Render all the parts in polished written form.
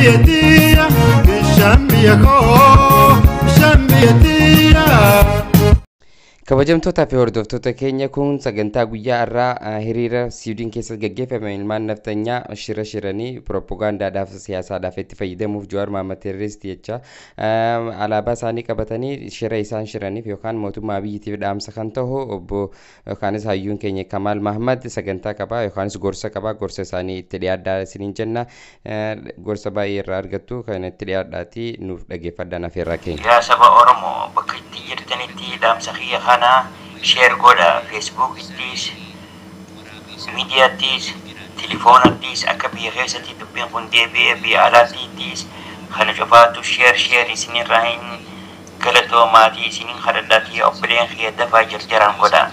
Bishaan bishaan biyya koo bishaan biyya tiyyaa. Kabajamtootaa fi hordoftoota keenya, kun sagantaa guyyaa har'aa hiriira Siwiidin keessatti gaggeeffame, ilmaan naftanyaa shira shiranii piroopagaandaadhaaf siyaasaadhaaf itti fayyadamuuf Jawaar Mohaammed terroristii jecha alaabaa isaanii qabatanii shira isaan shiraniif yookaan mootummaa Abiyyiitiif dhaamsa kan ta'u obbo yookaanis hayyuun keenya Kamaal Mahmad sagantaa qabaa yookaanis gorsa qabaa. Gorsa isaanii itti dhiyaadhaa isiniin jenna. Gorsa baay'ee irraa argattu kan itti dhiyaadhaatii nuuf dhaggeeffadhaan afeerraa keenya. Yaa saba Oromoo, bakka itti jirtanitti dhaamsa kiyya kana share godha. Feesbuukittis, miidiyaattis, telefoonattis, akka biyya keessatti dubbiin kun deebi'ee biyya alaattis kana cufaatu share share isinirraa hin galatoomaatii isinin kadhadhaatii obboleen kiyya dafaa jarjaraan godha.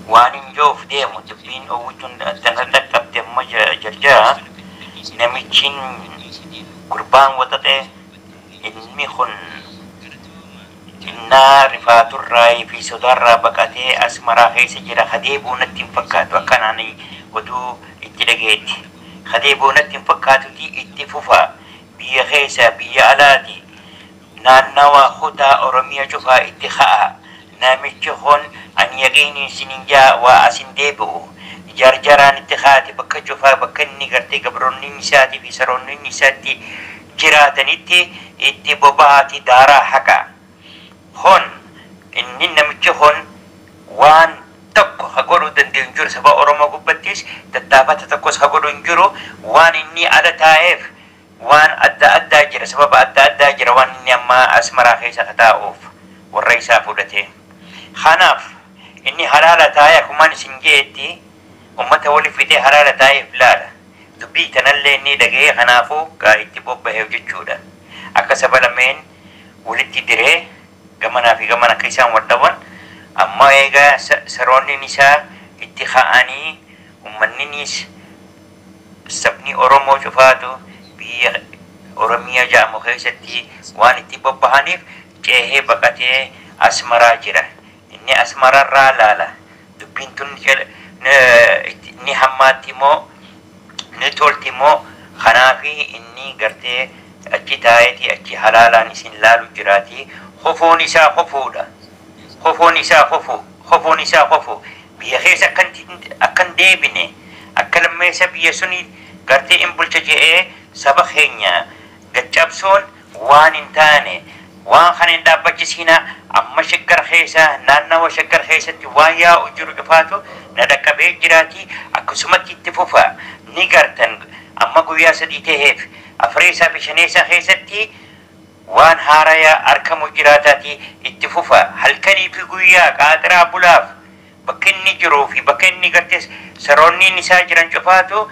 Waan hin joof deemu dubbiin owwichuun tana dhaqqabde amma jarjara namichiin gurbaan waxaxee inni kun innaa rifaaturraa fi sodaarraa baqatee Asmaraa keessa jira. Kadeebuu natti hin fakkaatu akkanaan oduu itti dhageetti. Kadeebuu natti hin fakkaatuti itti fufa biyya keessa biyya alaati naannawa kutaa Oromiyaa cufaa itti ka'a. Namichi kun ani yaqiiniin isinin jaa waa asin deebi'u. Jarjaraan itti kaate bakka cufaa bakka inni gartee gabroonni isaatii fi saroonni isaatti jiraatanitti itti boba'aati daaraa haqa. Hon inni namichi kun waan tokko ha godhuu danda'u hin jiru. Saba Oromoo gubbattis tattaafata tokkos ha godhu hin jiru. Waan inni ala taa'eef waan adda addaa jira, sababa adda addaa jira waan inni amma Asmaraa keessa ka taa'uuf warra isaa fudhate. Kanaaf inni halaala taa'ee akkumaan isin jeetti ummata wali fidee halaala taa'eef laala. Dubbii tanallee inni dhaga'ee kanaafuu gaa itti bobba'eef jechuudha. Akka saba lameen walitti diree gamanaa fi gaman akka isaan wal dhaban amma eegaa saroonni isaa itti ka'anii ummanninis sabni Oromoo cufaatu biyya Oromiyaa jedhamu keessatti waan itti bobba'aniif ceehee baqatee Asmaraa jira. Inni Asmaraarraa laala. Dubbiin tun ni hammaatti moo ni tolti moo? Kanaafi inni gartee achi taa'eeti achi halaalaan isin laalu jiraati. Hofoon isaa hofuudha. Hofoon isaa hofu. Hofoon isaa hofu. Biyya keessa akkan deebine akka lammeessa biyya suni gartee in bulcha je'ee saba keenya gaccabsuun waan hin taane waan kana hin dhaabbachisiina. Amma Shaggar keessa, naannawa Shaggar keessatti waan yaa'u jiru cufaatu na dhaqqabee jiraati. Akkasumatti itti fufa ni gartan. Amma guyyaa 3 ta'eef afureessaa fi shaneessaa keessatti waan haarayaa argamu jiraataati itti fufa. Halkanii fi guyyaa qaaxiraa bulaaf bakka inni jiruu fi bakka inni gartee saroonni isaa jiran cufaatu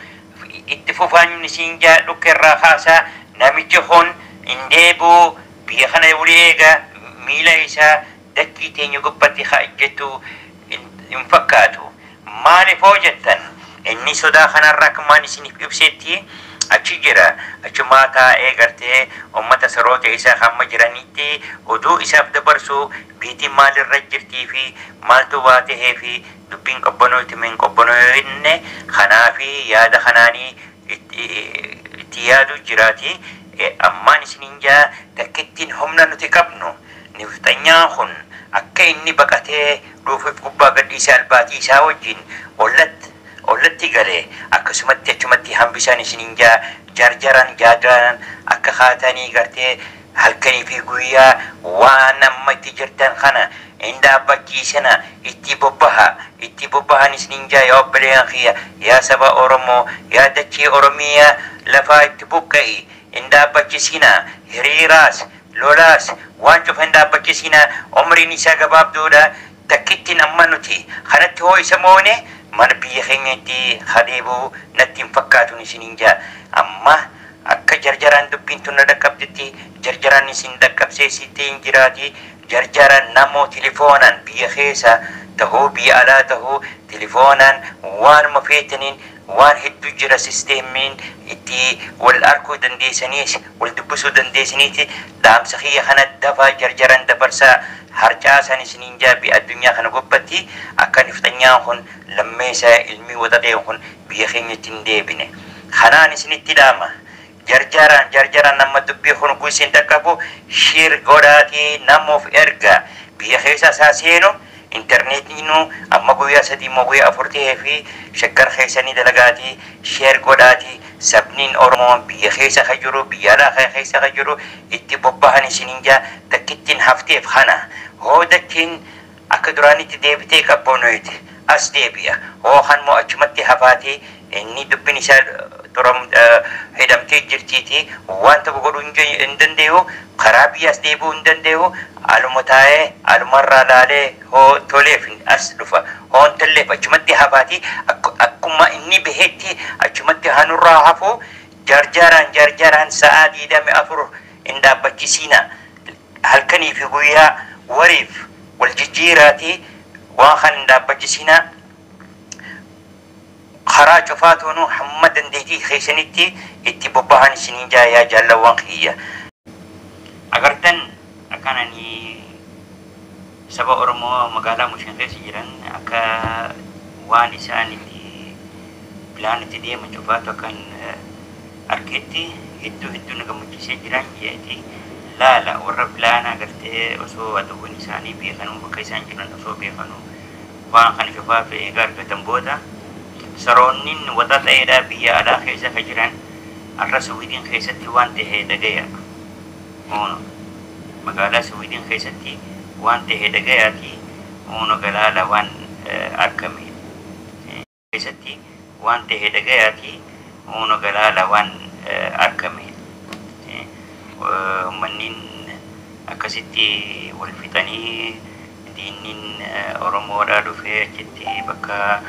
itti fufaan isiin jaa dhukke irraa kaasaa. Namichi kun hin deebi'u biyya kana walii eega miila isaa dachii teenya gubbatti haa ejjetu hin fakkaatu. Maaliif hoo jettan, inni sodaa kanarraa akkumaan isiniif ibsetti achi jira. Achumaa taa'ee gartee ummata saroota isaa hamma jiranitti oduu isaaf dabarsu biitiin maalirra jirtii fi maaltu waa tahee fi dubbiin qabbanootti min qabbanooinne kanaafi yaada kanaanii itti yaadu jiraati. Ammaan isiniin jaa takkittiin humna nuti qabnu nifxanyaan kun akka inni baqatee dhufuuf gubbaa gadhiisee albaatii isaa wajjin ollatti galee akkasumatti achumatti hambisaan isiniin jaa jarjaran jaajaran akka kaatanii gartee halkanii fi guyyaa waan amma itti jirtan kana hin dhaabbachiisana. Itti bobbaha, itti bobbahan isiniin jaa. Yaa obboleeyyan kiyya, yaa saba Oromoo, yaa dachee Oromiyaa lafaa itti buqqa'i hin dhaabbachisina. Hiriiraas lolaas waan cufa hin dhaabbachisina. Umriin isaa gabaabduudha. Takkittiin amma nuti kanatti hoo isa moone mana biyya keenyatti hadeebuu natti hin fakkaatun isiniin jaa. Amma akka jarjaraan dubbiin tun na dhaqqabdetti jarjaraan isin dhaqqabseesitti hin jiraati. Jarjaran namoo tilifoonan biyya keessa tahuu biyya alaa tahuu tilifoonaan waanuma feetaniin waan hedduu jira sisteemiin itti wal arkuu dandeessaniis wal dubbisuu dandeessaniiti. Dhaamsa kiyya kana dafaa jarjaran dabarsaa harcaasan isiniin jaabi addunyaa kana gubbatti akka nifxanyaan kun lammeessa ilmii waxaxeen kun biyya keenyatti hin deebine kanaan isinitti dhaama. Jarjaraan jarjaraan nama dubbii kun isin dhaqqabu share godhaatii namuuf erga. Biyya keessa isaa seenu intarneetiin amma guyyaa 3 immoo guyyaa 4 ta'ee fi shaggar keessanii dalagaatii share godhaatii sabniin Oromoo biyya keessa ka jiru biyya alaa keessa ka jiru itti bobbahan isiniin jaa takkittiin hafteef kana hoodachiin akka duraanitti deebitee qabboonooyte as deebi'a hookan moo achumatti hafaatee inni dubbiin isaa duram hidhamtee jirtiiti waan tokko godhuu hin danda'u karaa biyyaas deebi'uu hin danda'u aluma taa'ee alumarraa laalee hoo toleef as dhufa hoon tolleef achumatti hafaati akkuma inni bahetti achumatti hanurraa hafu jarjaraan jarjaraan sa'aa 24 hin dhaabbachisiina halkanii fi guyyaa wariif wal jijjiiraatii waan kan hin dhaabbachisiina karaa cufaatuunu hamma dandeettii keessanitti itti bobbahan isiniin jaayaa jaallawwan kiyya. Agartan akkanani saba Oromoo magaalaa Mushin keessa jiran akka waan isaan itti bilaan itti deeman cufaatu akkan argetti hedduu hedduu na gammachiisee jiran jeeti laala warra bilaana agartee osoo aduwwan isaanii beekanuu bakka isaan jiran osoo beekanuu waan kana cufaatu eega argatan booda saroonnin wata ta'eedha biyya alaa keessa ka jiran har'a Suwiidin keessatti waan ta'e dhagaya. Magaalaa Suwiidin keessatti waan ta'e dhagayaati oono galaala waan argame keessatti waan ta'e dhagayaati oono galaala waan argame. Uummannin akkasitti wal fixanii diinnin Oromoodhaa dhufee achitti bakka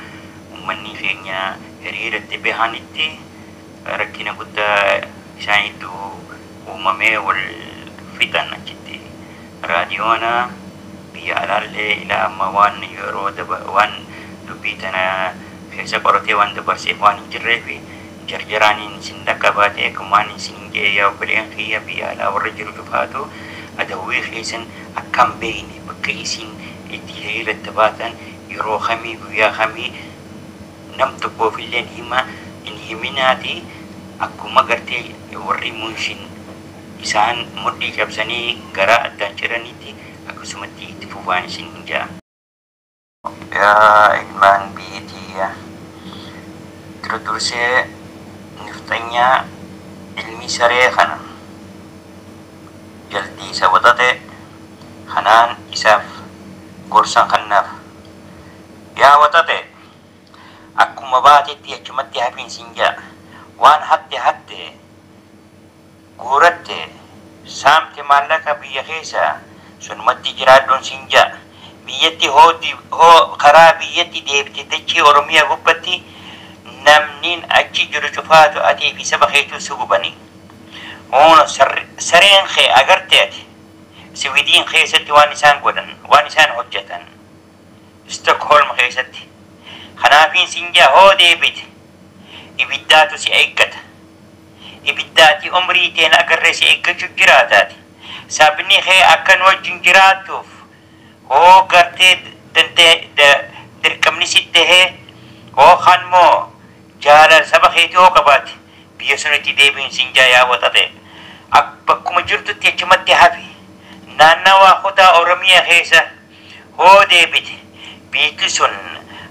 uummanni keenya hiriiratti bahanitti rakkina guddaa isaanitti uumamee wal fixan achitti raadiyoona biyya alaallee ilaa amma waan yeroo waan dubbii tana keessa qoratee waan dabarseef waan hin jirreef jarjaraaniin isin dhaqqabaatee akkumaan isin hin jee yaa obboleen kiyya biyya alaa warra jiru cufaatu adawwii keessan akkam beeyne bakka isin itti hiriiratti baatan yeroo kamii guyyaa kamii nam tokkoof illee hima hin himinaati akkuma gartee warri munshin isaan mudhii cabsanii garaa addaan ciranitti akkasumatti itti fufaan isin hin ja'a. Yaa ilmaan biyya tiyya dura dursee nifxanyaa ilmi saree kana jaldiisa waxate kanaan isaaf gorsan kannaaf yaa waxate akkuma baatetti achumatti hafiin sin ja'a waan hatte hatte guuratte saamte maallaqa biyya keessa sunumatti jiraadhuun sin ja'a biyyatti hoo karaa biyyatti deebite dachee Oromiyaa gubbatti namnin achi jiru cufaatu atii fi saba keetuu si gubani. Oono sareen kee agarte ati Siwiidiin keessatti waan isaan godhan waan isaan hojjetan Stockholm keessatti. Kanaafiin sin jaa hoo deebite ibiddaatu si eeggata. Ibiddaati umrii teen agarree si eeggachuu jiraataati. Sabni kee akkan wajjin jiraatuuf hoo gartee dirqamni si tahee hoo kan moo jaalala saba keetii hoo qabaate biyya sunitti deebiin sin jaa yaa waxate. Bakkuma jirtutti achumatti hafi naannawaa kutaa Oromiyaa keessa hoo deebite biyyi sun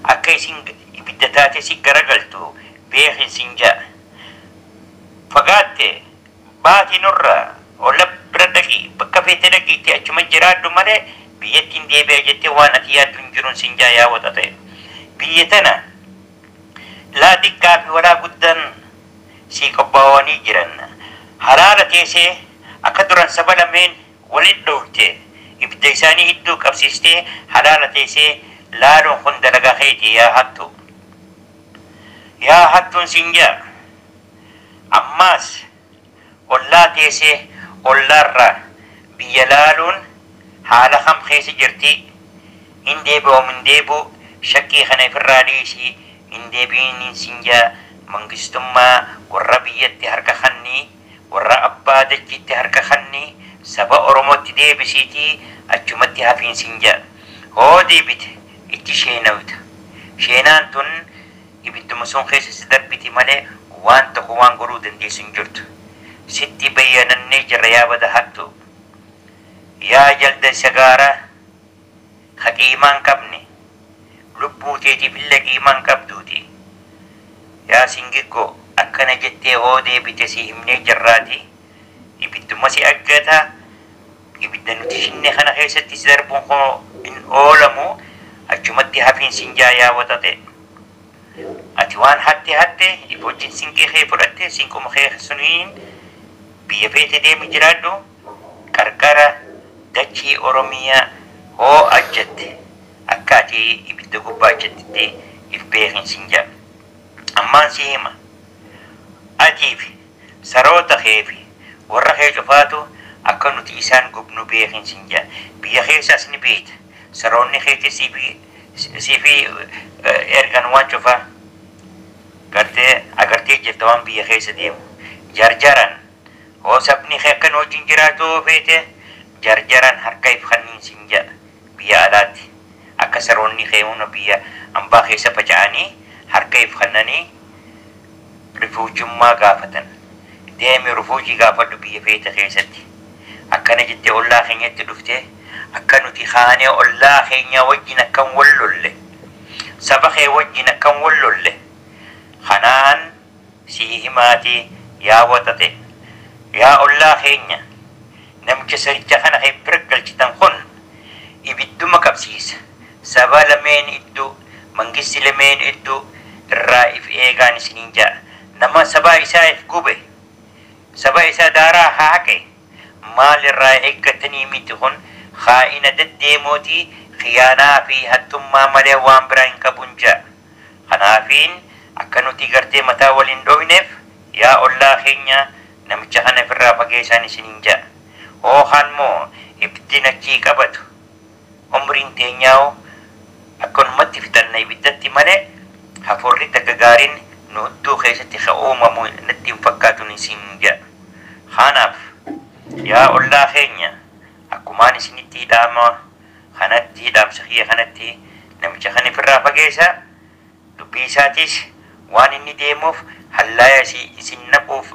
akka isin ibidda taate si garagaltu beekin sin jaa. Fagaatte baati nurra olla bira dhaqi bakka feete dhaqiitti achuma jiraadhu malee biyyattiin deebi'a jettee waan ati yaaddu hin jiruun sin jaa yaa waxate. Biyya tana laa xiqqaa fi walaa guddaan sii qophaa'anii jiran. Halaala teessee akka duran saba lameen walitti dhoofte ibidda isaanii hedduu qabsiistee halaala teessee laaluun kun dalagaa keeti yaa hattu. Yaa hattuun sin jaa. Ammaas ollaa teessee ollaarraa biyya laaluun haala kam keessa jirti hin deebi'u hin deebi'u shakkii kana ofirraa dhiisii hin deebi'in sin jaa mangistummaa warra biyyatti harka kannii warra abbaa dachiitti harka kannii saba Oromootti deebisiitii achumatti hafiin sin jaa. Hoo deebite itti sheenawita. Sheenaan tun ibidduma sun keessa si darbiti malee waan tokko waan godhuu dandeessu hin jirtu. Sitti bayyanannee jirra yaa bada hattu. Yaa jalda sagaaraa ka qiimaa hin qabne lubbuu teetiif illee qiimaa hin qabduuti. Yaa singiggoo akkana jettee hoo deebite si himnee jirraati. Ibidduma si aggata ibidda nuti shinne kana keessatti si darbuun koo hin oolamu achumatti hafiin sin jaa yaa waxaxe. Ati waan hatte hatte if wajjin sinqii kee fudhatte sinquma kee suniin biyya feete deemi jiraadhu qarqara dachii Oromiyaa hoo ajjatte akka ati ibidda gubbaa ajjattetti if beekin sin jaa. Ammaan si hima atiif saroota kee fi warra kee cufaatu akka nuti isaan gubnu beekin sin jaa. Biyya keessaas ni beekta. Saroonni keetti siifi ergan waan cufaa gartee agartee jirta waan biyya keessa deemu. Jarjaran hoo sabni kee akkan wajjin jiraatu feete jarjaran harka if kanniin sin jaa biyya alaatti. Akka saroonni kee hunda biyya ambaa keessa faca'anii harka if kannanii rifuujummaa gaafatan. Deemi rifuujii gaafadhu biyya feete keessatti. Akkana jettee ollaa keenyatti dhuftee akka nuti kaanee ollaa keenya wajjin akkan wal lolle saba kee wajjin akkan wal lolle kanaan si himaati yaa waxaxe yaa ollaa keenya namicha saricha kana kee bira galchitan kun ibidduma qabsiisa saba lameen iddoo mangisti lameen iddoo irraa if eegaan isiniin ja'a nama sabaa isaa if gube saba isaa daaraa haaqe maal irraa eeggatanii miti kun kaa'ina deddeemootii khiyaanaa fi hattummaa malee waan biraa hin qabun ja'a. Kanaafiin akka nuti gartee mataa waliin dhoofneef yaa ollaa keenya namicha kana ofirraa fageessaan isiniin ja'a. Hoohaan moo ibiddi achii qabatu umriin teenyaa'u akkanumatti fixanna ibiddatti malee hafuurri takka gaariin nu hudduu keessatti ka uumamu natti hin fakkaatun isin ja'a. Kanaaf yaa ollaa keenya akkumaan isinitti hidhaama kanatti hidhaamsa kiyya kanatti namicha kana ofirraa fageessa dubbii isaatis waan inni deemuuf hallaaya isin naquuf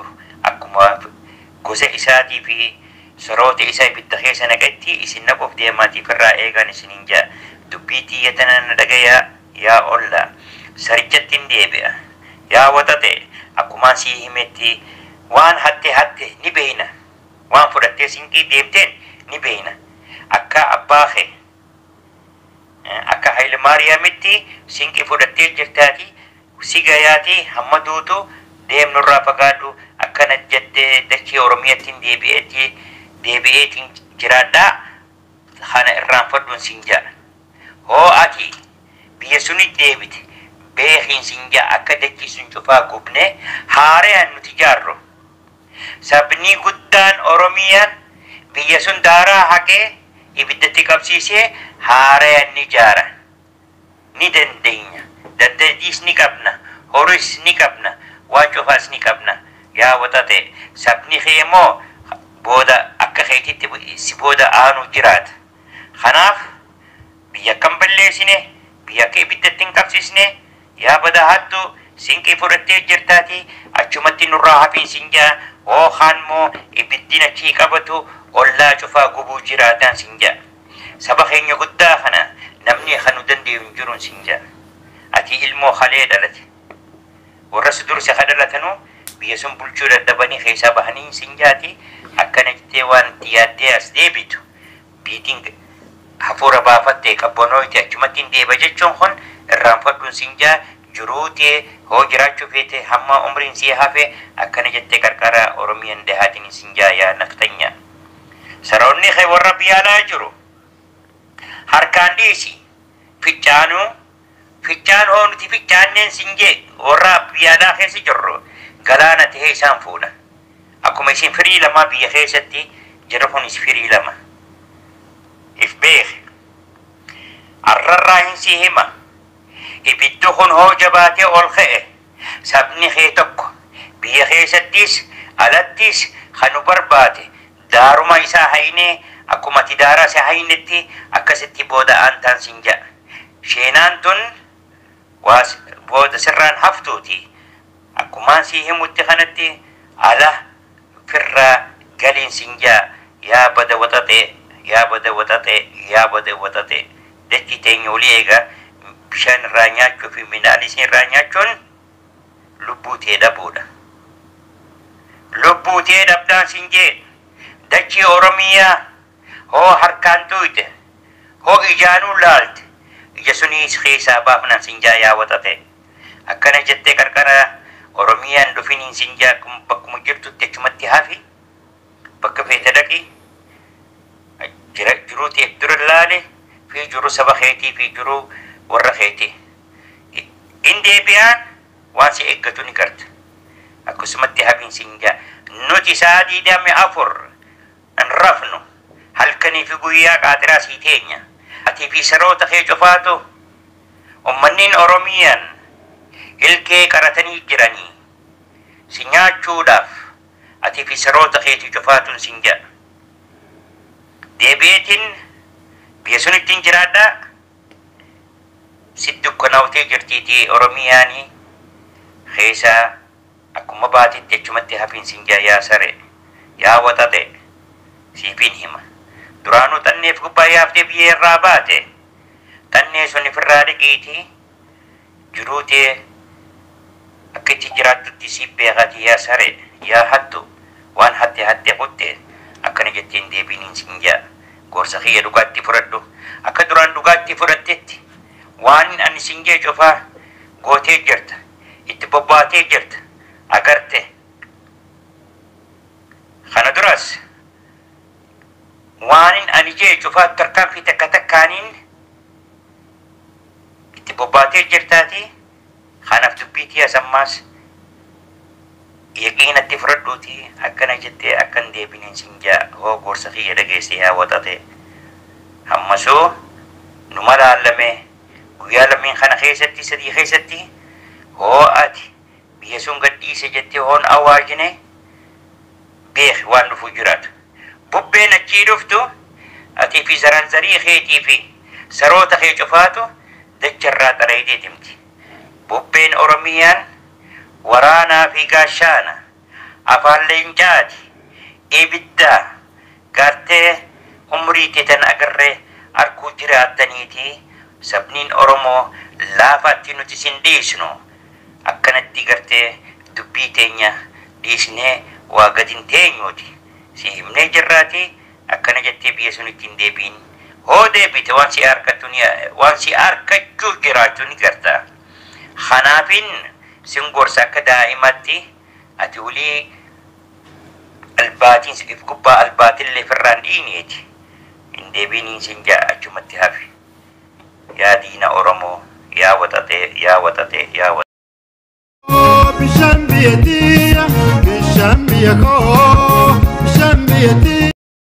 akkuma gosa isaatii fi soroota isaa ibidda keessa naqetti isin naquuf deemaatiif irraa eegan isiniin ja'a. Dubbii tiyya tana na dhagayaa yaa ollaa sarichatti hin deebi'a yaa waxaxe akkumaan sii himetti waan hatte hatte ni beeyna waan fudhattee sinqii deemteen ni beeyna akka abbaa kee akka Haile Maariyaamitti sinqii fudhattee jirtaati si gayaati hamma duutu deemnurraa fagaadhu akkana jettee dachee Oromiyaatti hin deebi'eetiin jiraadhaa kana irraanfadhuun sin ja'a. Hoo ati biyya suni deebite beekiin sin ja'a akka dachii sun cufaa gubne haaraan nuti jaarru. Sabni guddaan Oromiyaan biyya sun daaraa haqee ibiddatti qabsiisee haaraan ni jaara. Ni dandeenya. Dandeettiis ni qabna. Horiis ni qabna. Waan cufaas ni qabna. Yaa waxaxe sabni kee immoo booda akka keetitti si booda aanu jiraata. Kanaaf biyya akkam balleessine biyya akka ibiddatti hin qabsiisne yaa bada hattu sinqii fudhattee jirtaati achumatti nurraa hafiin sin jaa hookaan moo ibiddin achii qabatu ollaa cufaa gubuu jiraataan sin jaa. Saba keenya guddaa kana namni kan nu danda'u hin jiruun sin jaa. Ati ilmoo halee dhalate. Warra si dursa ka dhalatanuu biyya sun bulchuu dadhabanii keessaa bahanii sin jaati akkana jettee waan itti yaaddee as deebitu biitiin hafuura baafattee qabbanooyte achumatti hin deeba jechuun kun irraanfadhuun sin jaa jiruutee hoo jiraachuu feete hamma umriin sii hafe akkana jettee qarqara Oromiyaan dahaatiin sin jaa yaa naftanya. Saroonni kee warra biyya alaa jiru harkaan dhiisi ficcaanuu ficcaan hoo nuti ficcaanneen sin jee warra biyya alaa keessa jirru galaana tahee isaan fuudha. Akkuma isin firii lama biyya keessatti jira kunis firii lama. If beeke arrarraa hin si hima ibiddi kun hoo jabaatee ol ka'e sabni kee tokko biyya keessattis alattis kan nu barbaade daaruma isaa haynee akkuma ati daaraa isa haynetti akkasitti booda aantaan sin ja'a. Sheenaan tun waas booda sirraan haftuuti. Akkumaan si himutti kanatti ala Firraa galiin sin jaa yaa bada waxaxee yaa bada waxaxee yaa bada waxaxee dachii teenya olii eega bishaan irraa nyaachuu fi midhaan isin irraa nyaachuun lubbuu tee dhabuudha. Lubbuu tee dhabdaan sin jee dachii Oromiyaa hoo harkaan tuyte hoo ijaanuu laalte ija sunis keessaa baafnaan sin jaa yaa waxaxee akkana jettee qarqara Oromiyaan dhufiniin sin jaa bakkuma jirtutti achumatti hafi bakka feete dhaqi jiruu teef dura laale fi jiruu saba keetii fi jiruu warra keetii in deebi'aan waan si eeggatu ni garta akkasumatti hafiin sin jaa nuti sa'a 24 hin rafnu halkanii fi guyyaa qaatiraa sii teenya atii fi saroota kee cufaatu ummanniin Oromiyaan ilkee qaratanii jiranii si nyaachuudhaaf atii fi saroota keetii cufaatuun sin jaa deebi'eetiin biyya sun ittiin jiraadhaa si dukkanaawtee jirtiitii Oromiyaanii keessaa akkuma baatitti achumatti hafiin sin jaa yaa sare yaa waxaxe siifin hima duraanuu xanneef gubbaa yaaftee biyya irraa baate xannee sun ifirraa dhiqiitii jiruu tee akka itti jiraattutti siif beekaati yaa sare yaa hattu waan hatte hatte kutte akkana jetteen deebiiniin sin jaa gorsa kiyya dhugaatti fudhadhu akka duraan dhugaatti fudhattetti waan ani sin jee cufaa gootee jirta itti bobbaatee jirta agarte kana duras waan ani jee cufaa tarkaanfii takka takkaaniin itti bobbaatee jirtaati kanaaf dubbii asammaas yaqiinatti fudhadhuuti akkana jettee akkan deebiniin sin jaa hoo gorsa kiyya dhageesse yaa waxate hammasoo numa laallame guyyaa lameen kana keessatti sadii keessatti hoo ati biyya sun gadhiise jettee hoon awaajine beeki waan dhufuu jiraatu bubbeen achii dhuftu atii fi zaranzarii keetii fi saroota kee cufaatu dacharraa xarayitee timti bubbeen Oromiyaan waraanaa fi gaashaana afaan leencaati ibiddaa gartee umrii teetan agarree arkuu jiraattaniiti sabniin Oromoo laafaatti nuti sin dhiisnu akkanatti gartee dubbii teenya dhiisnee waa gadin teenyuuti si himnee jirraati akkana jettee biyya sun ittiin deebiin hoo deebite waan si harkattu waan si harkachuu jiraachuu ni garta kanaafin sin gorsa akka daa'imatti ati ulii albaatiin if gubbaa albaatillee firraan dhiineeti hin deebiiniin sin jaa achumatti hafi yaa diina Oromoo yaa waxaxee yaa waxaxee yaa Bishaan biyya tiyya, bishaan biyya koo, bishaan biyya tiyya.